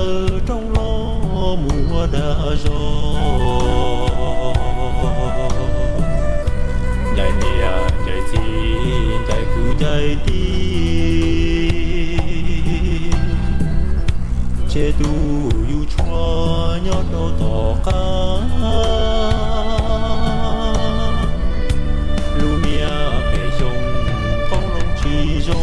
Roob los mus ua dag zog, ncaim niam ncaim txiv ncaim kwv ncaim tij, ces tus yus tshuav nyob rau tom qab. Lub niag pem xyoo qoob loo tsis zoo,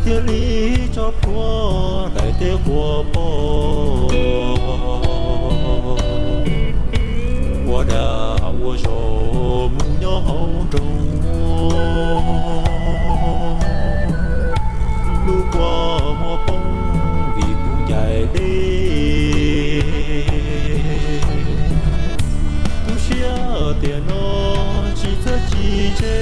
thiaj li tso plhuav daim teb quas pog, ua dag ua zog mus nyob hauv nroog. Lub kua muag poob vim kuv ncaim deb, tu siab tiam no tsis txawj tsis ntse.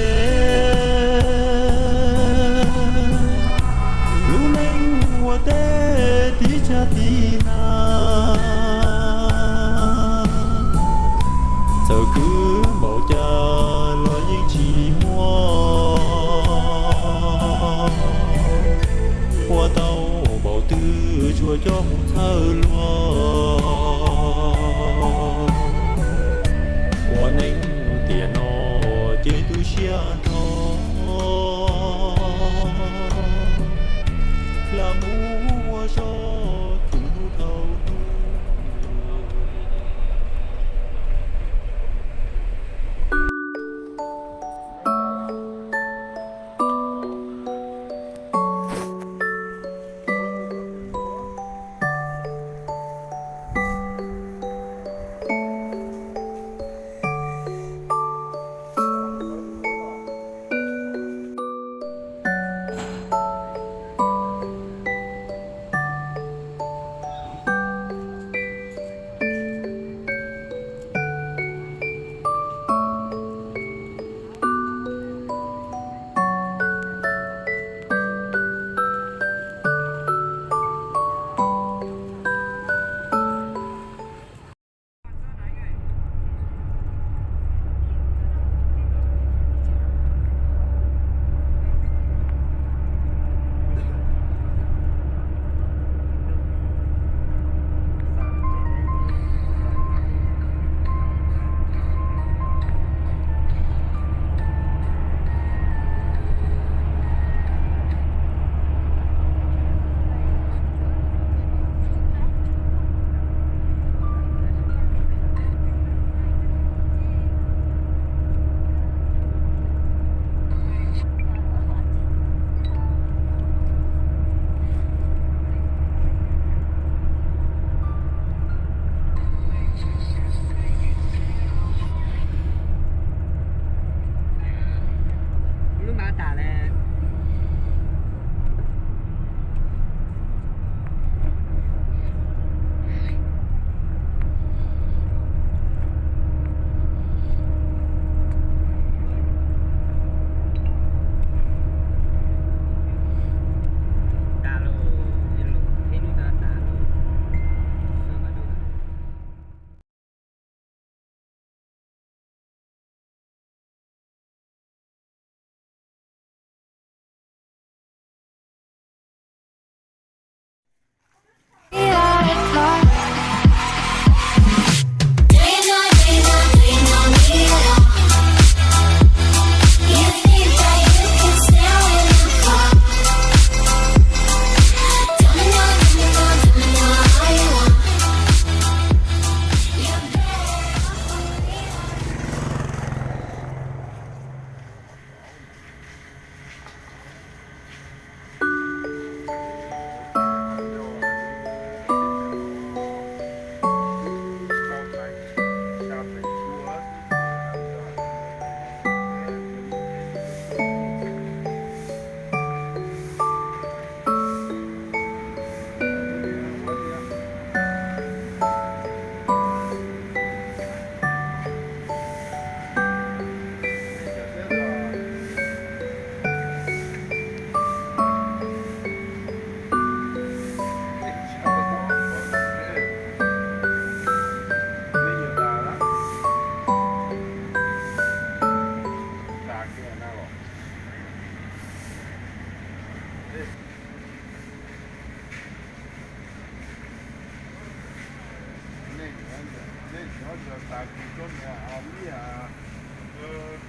Lub neej ua teb tiv tsa tiv na, txawm kwv npaum cas los yeej tsis muaj. Ua tau npaum twg tsuas coj mus txhawb luag. Ua neej tiam no ces tu siab nrho, lam mus ua zog txhua hnub thaum hnub.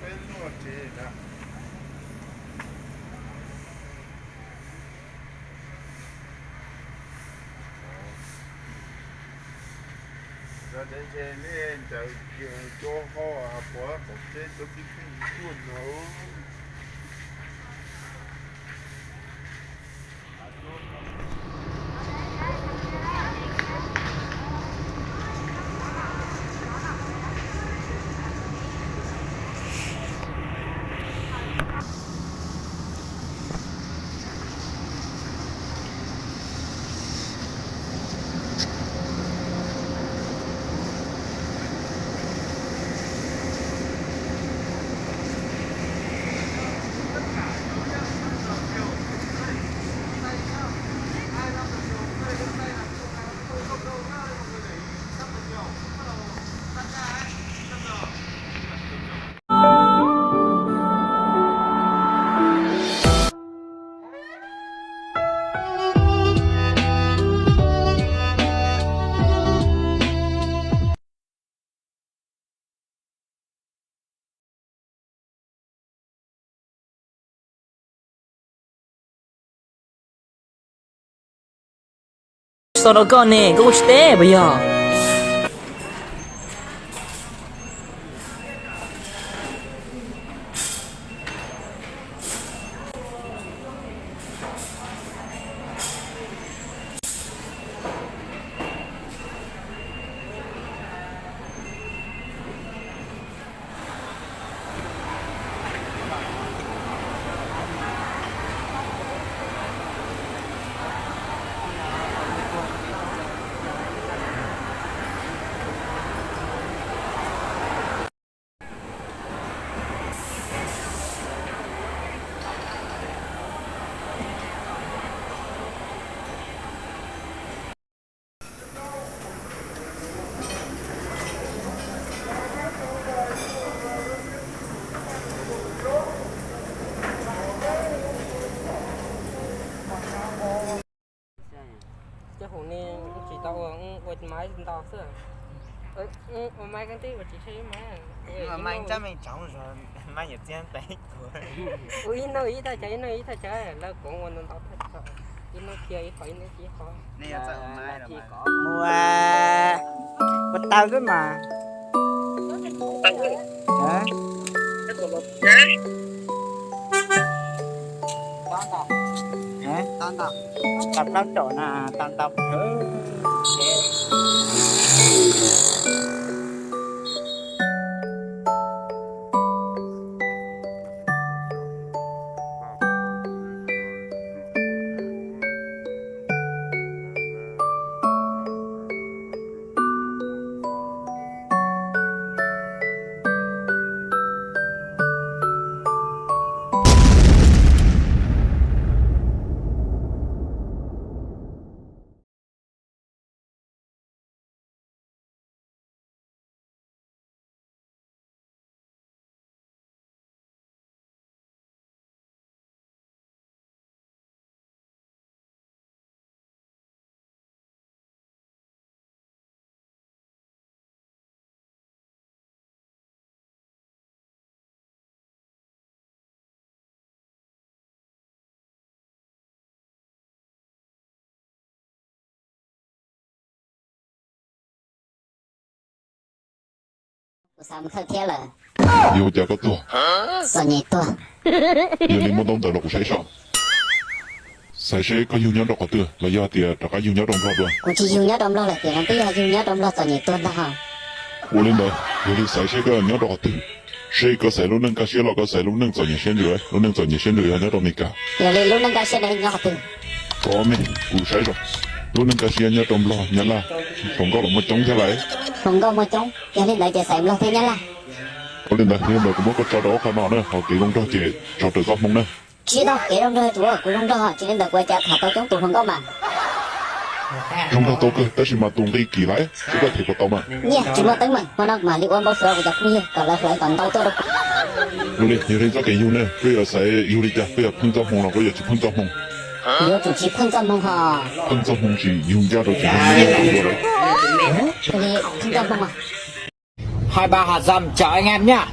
Peb luaj tsev na. Cov dev ze nej ncaws cua ho puav tom teb cov pib pib tuaj no. Tsis tau rau koj ne, koj kuj tsis teb puas yog? Cov hauv ne tsis tau ua, ua maiv ntau xwb. Ua maiv kab tib ua tsis tsheej maiv. Ua ib hnub ib thaj chaw, ib hnub ib thaj chaw, lawv kuv ua ntau ntau thaj chaw, ib hnub kiag ib qho, ib hnub kiag ib qho. Mus ua taw xwb mas. Tau plaub caug na, tau ntau. Kuv xav mus thawj thiab lawm. Yog ua cas koj tuag? Txom nyem tuag. Yog li muab ntaub ntawv los kuv saib soj. Xaiv seb koj yug nyob rau qhov twg los yog tias rov qab yug nyob rau Nplog dua? Kuv tsis yug nyob rau Nplog lawm, tiam no twb yog yug nyob rau Nplog txom nyem tuag ntag ho. Ua li ntawd, yog li xaiv seb koj yog nyob rau qhov twg, seb koj xaiv lub neej kaj siab los koj xaiv lub neej txom nyem siab ntsws. Lub neej txom nyem siab ntsws yog nyob rau Amelikas. Yog li lub neej kaj siab nyob qhov twg? Thov me, kuv saib zoo. Lub neej kaj siab nyob rau Nplog, Nyab Laj, hluas nkauj los muaj coob thiab lawm. Hluas nkauj muaj coob, yog li ntawd ces xaiv Nplog thiab Nyab Laj. Ua li ntawd, yog li ntawd kuv muab koj tso rau ob qho no na, ho kev zoo nraug ces tso raws txoj hmoo na. Tsis tau, kev zoo nraug tsuav kuv zoo nrog, tsis li ntawd kuv cas tham tau coob tus hluas nkauj mas. Zoo nraug tau kawg tab sis mas tus nqi kim lawm, koj them puas tau mas. Nyiaj tsis muaj teeb meem, hmo no mam li ua npau suav kuv cov phooj ywg kom lawv hlawv kom ntau tuaj rau kuv. Ua li, yog li txoj kev yug ne, koj yuav xaiv yug li cas, koj yuav pheej txoj hmoo los koj yuav tsis pheej txoj hmoo? Yuav tsum tsis pheej txoj hmoo ho. Pheej txoj hmoo tsis yug ncaj rau tsis zoo li. Pheej txoj hmoo mas. Hai ba hạt dăm chào anh em nhá.